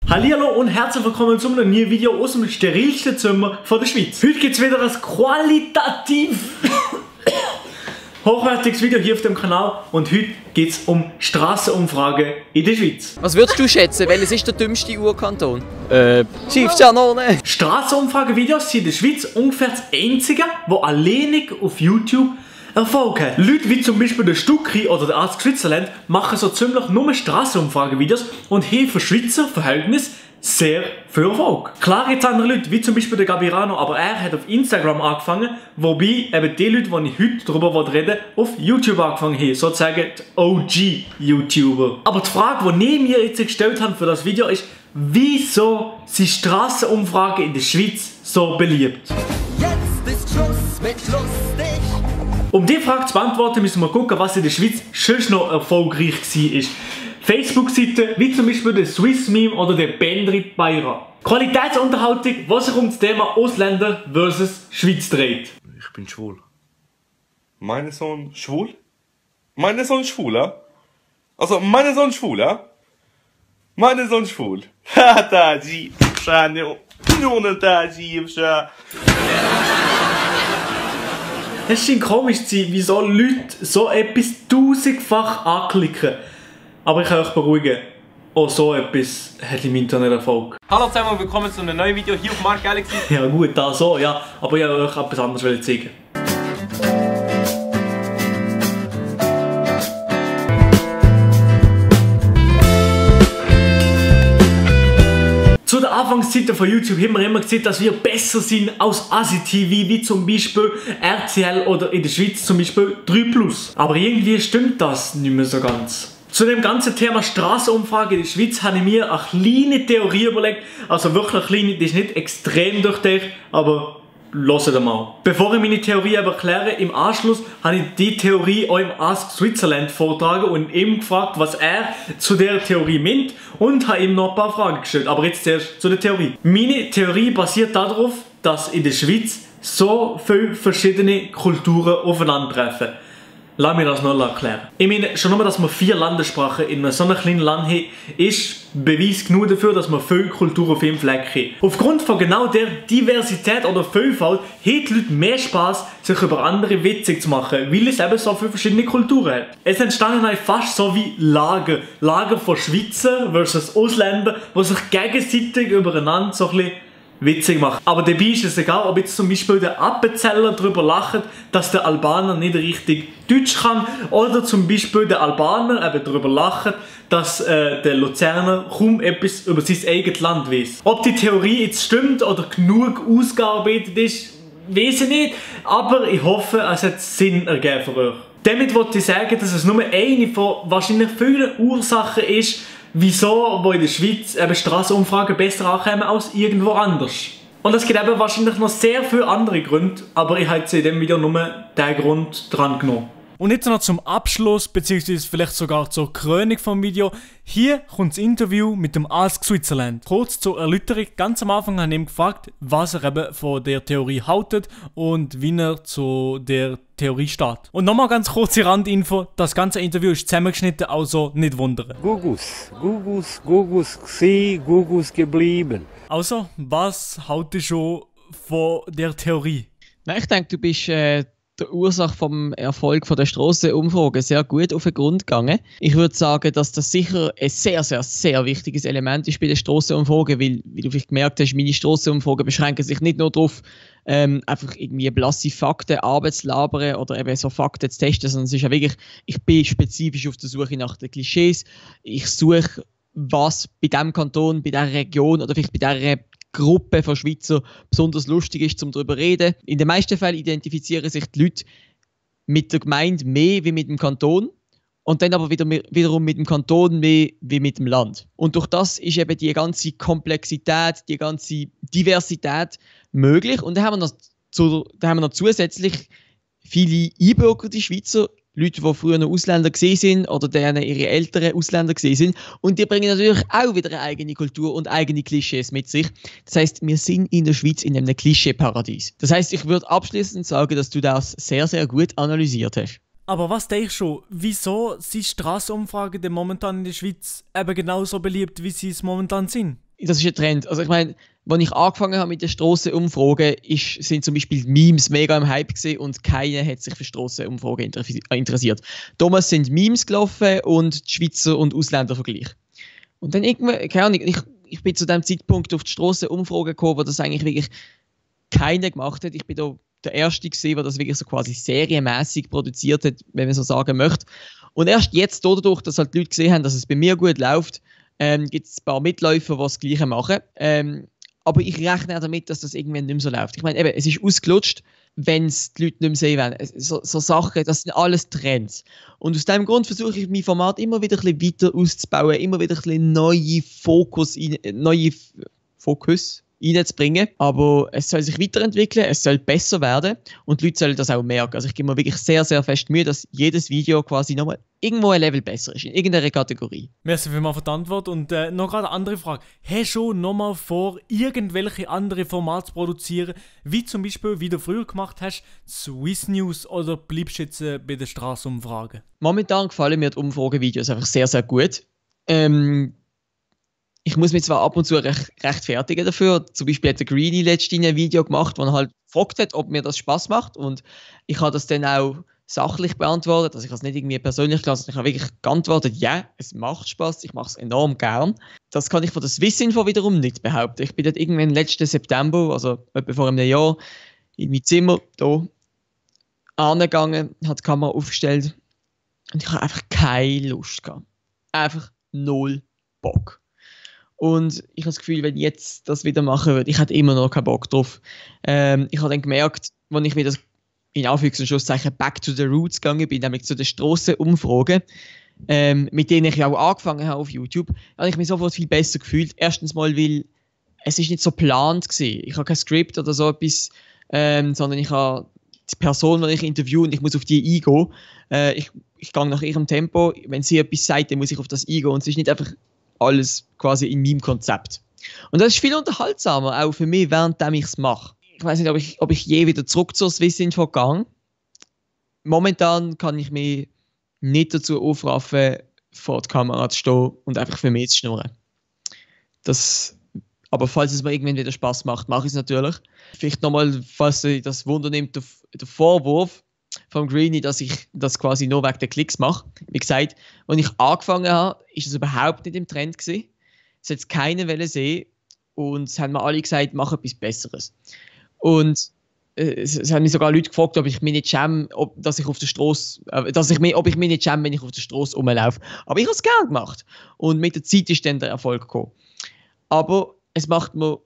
Hallihallo und herzlich willkommen zu einem neuen Video aus dem sterilsten Zimmer von der Schweiz. Heute gibt es wieder ein qualitativ hochwertiges Video hier auf dem Kanal und heute geht es um Strassenumfragen in der Schweiz. Was würdest du schätzen, welches ist der dümmste Urkanton? Schiefsternone. Strassenumfragen-Videos sind in der Schweiz ungefähr das einzige, wo alleinig auf YouTube Erfolg hat. Leute wie zum Beispiel der Stucki oder der Ask Switzerland machen so ziemlich nur Strassenumfragen-Videos und haben für Schweizer Verhältnis sehr viel Erfolg. Klar gibt es andere Leute, wie zum Beispiel der Gabirano, aber er hat auf Instagram angefangen, wobei eben die Leute, die ich heute darüber rede, auf YouTube angefangen haben, sozusagen die OG-YouTuber. Aber die Frage, die ich mir jetzt gestellt habe für das Video ist, wieso sind Strassenumfragen in der Schweiz so beliebt? Jetzt ist Schluss mit lustig. Um diese Frage zu beantworten, müssen wir gucken, was in der Schweiz schon noch erfolgreich war. Facebook-Seiten wie zum Beispiel der Swiss Meme oder der Bendrit Bayra. Qualitätsunterhaltung, was sich um das Thema Ausländer versus Schweiz dreht. Ich bin schwul. Meine Sohn schwul? Meine Sohn schwul, ja? Also, meine Sohn schwul, ja? Meine Sohn schwul. Ha, Taji. Schade. Nur Taji, Es scheint komisch zu sein, wieso Leute so etwas tausendfach anklicken. Aber ich kann euch beruhigen, auch so etwas hat im Internet Erfolg. Hallo zusammen und willkommen zu einem neuen Video hier auf Mark Galaxy. Ja gut, da so, ja. Aber ich wollte euch etwas anderes zeigen. Zu der Anfangszeit von YouTube haben wir immer gesehen, dass wir besser sind als ASI-TV, wie zum Beispiel RTL oder in der Schweiz zum Beispiel 3+. Aber irgendwie stimmt das nicht mehr so ganz. Zu dem ganzen Thema Strassenumfrage in der Schweiz habe ich mir eine kleine Theorie überlegt. Also wirklich kleine, die ist nicht extrem durchdacht, aber hört mal. Bevor ich meine Theorie erkläre, im Anschluss habe ich die Theorie auch im Ask Switzerland vortragen und ihm gefragt, was er zu der Theorie meint und habe ihm noch ein paar Fragen gestellt. Aber jetzt zuerst zu der Theorie. Meine Theorie basiert darauf, dass in der Schweiz so viele verschiedene Kulturen aufeinandertreffen. Lass mich das noch erklären. Ich meine, schon nur, dass wir 4 Landessprachen in so einem kleinen Land haben, ist Beweis genug dafür, dass wir viele Kulturen auf einem Fleck haben. Aufgrund von genau der Diversität oder Vielfalt haben die Leute mehr Spass, sich über andere witzig zu machen, weil es eben so viele verschiedene Kulturen hat. Es entstanden fast so wie Lager. Lager von Schweizer versus Ausländer, die sich gegenseitig übereinander so ein bisschen witzig machen. Aber dabei ist es egal, ob jetzt zum Beispiel der Appenzeller darüber lacht, dass der Albaner nicht richtig Deutsch kann, oder zum Beispiel der Albaner eben darüber lacht, dass der Luzerner kaum etwas über sein eigenes Land weiß. Ob die Theorie jetzt stimmt oder genug ausgearbeitet ist, weiß ich nicht, aber ich hoffe, es hat Sinn ergeben für euch. Damit wollte ich sagen, dass es nur eine von wahrscheinlich vielen Ursachen ist, wieso wo in der Schweiz eben Strassenumfragen besser ankommen als irgendwo anders. Und es gibt eben wahrscheinlich noch sehr viele andere Gründe, aber ich habe jetzt in diesem Video nur den Grund dran genommen. Und jetzt noch zum Abschluss, beziehungsweise vielleicht sogar zur Krönung vom Video. Hier kommt das Interview mit dem Ask Switzerland. Kurz zur Erläuterung, ganz am Anfang habe ich ihn gefragt, was er eben von der Theorie haltet und wie er zu der Theorie steht. Und nochmal ganz kurze Randinfo, das ganze Interview ist zusammengeschnitten, also nicht wundern. Gugus gsi, Gugus geblieben. Also, was haltest du von der Theorie? Nein, ich denke, du bist der Ursache vom Erfolg von der Strassenumfrage sehr gut auf den Grund gegangen. Ich würde sagen, dass das sicher ein sehr, sehr, sehr wichtiges Element ist bei der Strassenumfrage, weil, wie du vielleicht gemerkt hast, meine Strassenumfragen beschränken sich nicht nur darauf, einfach irgendwie blasse Fakten arbeitslabern oder eben so Fakten zu testen, sondern es ist ja wirklich, ich bin spezifisch auf der Suche nach den Klischees. Ich suche, was bei diesem Kanton, bei dieser Region oder vielleicht bei dieser Gruppe von Schweizer besonders lustig ist, um darüber zu reden. In den meisten Fällen identifizieren sich die Leute mit der Gemeinde mehr wie mit dem Kanton und dann aber wiederum mit dem Kanton mehr wie mit dem Land. Und durch das ist eben die ganze Komplexität, die ganze Diversität möglich. Und dann haben wir noch zusätzlich viele einbürgerte Schweizer, Leute, die früher noch Ausländer gesehen sind oder denen ihre Eltern Ausländer gesehen sind. Und die bringen natürlich auch wieder eine eigene Kultur und eigene Klischees mit sich. Das heisst, wir sind in der Schweiz in einem Klischee-Paradies. Das heisst, ich würde abschließend sagen, dass du das sehr, sehr gut analysiert hast. Aber was denkst du, wieso sind Strassenumfragen denn momentan in der Schweiz eben genauso beliebt, wie sie es momentan sind? Das ist ein Trend. Also ich meine, als ich angefangen habe mit den Strassenumfragen, sind zum Beispiel Memes mega im Hype gewesen und keiner hat sich für Strassenumfragen interessiert. Damals sind Memes gelaufen und die Schweizer und Ausländervergleich. Und dann irgendwann, keine Ahnung, ich bin zu dem Zeitpunkt auf die Strassenumfragen gekommen, wo das eigentlich wirklich keiner gemacht hat. Ich bin da der Erste gewesen, der das wirklich so quasi serienmäßig produziert hat, wenn man so sagen möchte. Und erst jetzt, dadurch, dass halt die Leute gesehen haben, dass es bei mir gut läuft, gibt es ein paar Mitläufer, die das Gleiche machen. Aber ich rechne auch damit, dass das irgendwann nicht mehr so läuft. Ich meine, eben, es ist ausgelutscht, wenn es die Leute nicht mehr sehen wollen. So Sachen, das sind alles Trends. Und aus diesem Grund versuche ich, mein Format immer wieder ein bisschen weiter auszubauen, immer wieder ein bisschen neue Fokus reinzubringen. Aber es soll sich weiterentwickeln, es soll besser werden und die Leute sollen das auch merken. Also ich gebe mir wirklich sehr, sehr fest Mühe, dass jedes Video quasi nochmal irgendwo ein Level besser ist, in irgendeiner Kategorie. Merci vielmals für die Antwort. Und noch gerade eine andere Frage. Hast du schon nochmal vor, irgendwelche andere Formate zu produzieren, wie zum Beispiel, wie du früher gemacht hast, Swiss News, oder bleibst du jetzt bei den Straßenumfragen? Momentan gefallen mir die Umfragevideos einfach sehr, sehr gut. Ich muss mich zwar ab und zu rechtfertigen dafür. Zum Beispiel hat der Greenie letztens ein Video gemacht, wo er halt gefragt hat, ob mir das Spaß macht. Und ich habe das dann auch sachlich beantwortet. Also ich habe es nicht irgendwie persönlich gelassen. Ich habe wirklich geantwortet, ja, es macht Spaß, ich mache es enorm gern. Das kann ich von der Swissinfo wiederum nicht behaupten. Ich bin dort irgendwann letzten September, also etwa vor einem Jahr, in mein Zimmer hier angegangen, habe die Kamera aufgestellt und ich habe einfach keine Lust gehabt. Einfach null Bock. Und ich habe das Gefühl, wenn ich jetzt das wieder machen würde, ich hätte immer noch keinen Bock drauf. Ich habe dann gemerkt, als ich wieder in Anführungs- und Schlusszeichen back to the roots gegangen bin, nämlich zu den Strassenumfragen, mit denen ich auch angefangen habe auf YouTube, habe ich mich sofort viel besser gefühlt. Erstens mal, weil es ist nicht so geplant war. Ich habe kein Skript oder so etwas, sondern ich habe die Person, die ich interviewe, und ich muss auf die eingehen. Ich gehe nach ihrem Tempo. Wenn sie etwas sagt, dann muss ich auf das eingehen. Und es ist nicht einfach alles quasi in meinem Konzept. Und das ist viel unterhaltsamer, auch für mich, während ich es mache. Ich weiß nicht, ob ich je wieder zurück zur Swissinfo gehe. Momentan kann ich mich nicht dazu aufraffen, vor der Kamera zu stehen und einfach für mich zu schnurren. Aber falls es mir irgendwann wieder Spaß macht, mache ich es natürlich. Vielleicht nochmal, falls ihr das Wunder nimmt, der Vorwurf vom Greenie, dass ich das quasi nur wegen der Klicks mache. Wie gesagt, als ich angefangen habe, ist es überhaupt nicht im Trend gewesen. Es hat keiner wollen sehen und es haben mir alle gesagt, mach etwas Besseres. Und es haben mich sogar Leute gefragt, ob ich mich nicht schäme, ob ich mich nicht schäme, wenn ich auf der Straße rumlaufe. Aber ich habe es gerne gemacht. Und mit der Zeit ist dann der Erfolg gekommen. Aber es macht mir,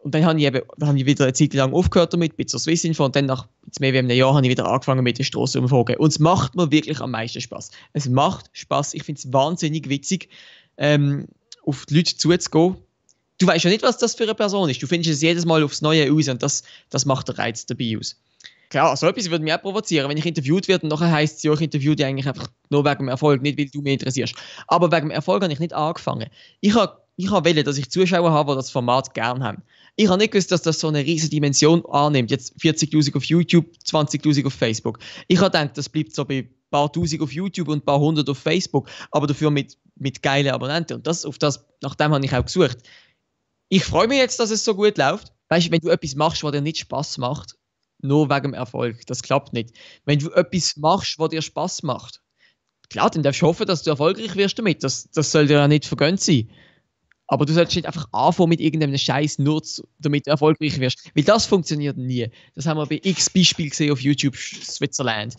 und dann habe ich wieder eine Zeit lang aufgehört damit, bin zur Swissinfo, und dann nach mehr als einem Jahr habe ich wieder angefangen mit den Strassenumfragen. Und es macht mir wirklich am meisten Spaß. Es macht Spaß. Ich finde es wahnsinnig witzig, auf die Leute zuzugehen. Du weißt ja nicht, was das für eine Person ist. Du findest es jedes Mal aufs Neue aus, und das macht den Reiz dabei aus. Klar, so etwas würde mich auch provozieren, wenn ich interviewt werde und nachher heisst es, ja, ich interviewe dich eigentlich einfach nur wegen dem Erfolg, nicht weil du mich interessierst. Aber wegen dem Erfolg habe ich nicht angefangen. Ich wollte, dass ich Zuschauer habe, die das Format gerne haben. Ich habe nicht gewusst, dass das so eine riesige Dimension annimmt. Jetzt 40'000 auf YouTube, 20'000 auf Facebook. Ich habe gedacht, das bleibt so bei ein paar Tausend auf YouTube und ein paar hundert auf Facebook, aber dafür mit geilen Abonnenten. Und nach dem habe ich auch gesucht. Ich freue mich jetzt, dass es so gut läuft. Weißt du, wenn du etwas machst, was dir nicht Spass macht, nur wegen dem Erfolg, das klappt nicht. Wenn du etwas machst, was dir Spass macht, klar, dann darfst du hoffen, dass du erfolgreich wirst damit. Das soll dir ja nicht vergönnt sein. Aber du solltest nicht einfach anfangen mit irgendeinem Scheiß, nur damit du erfolgreich wirst. Weil das funktioniert nie. Das haben wir bei x Beispielen gesehen auf YouTube Switzerland.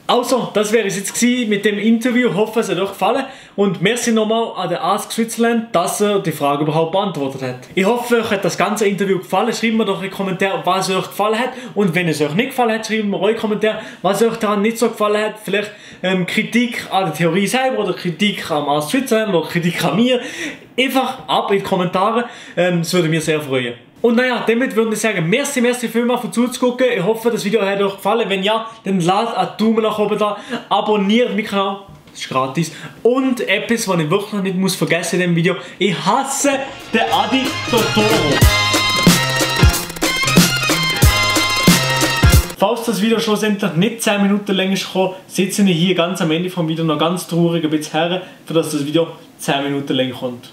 Also, das wäre es jetzt gewesen mit dem Interview. Ich hoffe, es hat euch gefallen. Und merci nochmal an den Ask Switzerland, dass er die Frage überhaupt beantwortet hat. Ich hoffe, euch hat das ganze Interview gefallen. Schreibt mir doch in den Kommentaren, was euch gefallen hat. Und wenn es euch nicht gefallen hat, schreibt mir eure Kommentare, was euch daran nicht so gefallen hat. Vielleicht Kritik an der Theorie selber oder Kritik am Ask Switzerland oder Kritik an mir. Einfach ab in die Kommentare. Das würde mich sehr freuen. Und naja, damit würde ich sagen, merci vielmals für zuzugucken. Ich hoffe, das Video hat euch gefallen. Wenn ja, dann lasst einen Daumen nach oben da. Abonniert meinen Kanal. Das ist gratis. Und etwas, was ich wirklich nicht muss vergessen in diesem Video. Ich hasse den Adi Totoro. Falls das Video schlussendlich nicht 10 Minuten länger ist gekommen, sitze ich hier ganz am Ende vom Video noch ganz traurig ein bisschen her, für dass das Video 10 Minuten länger kommt.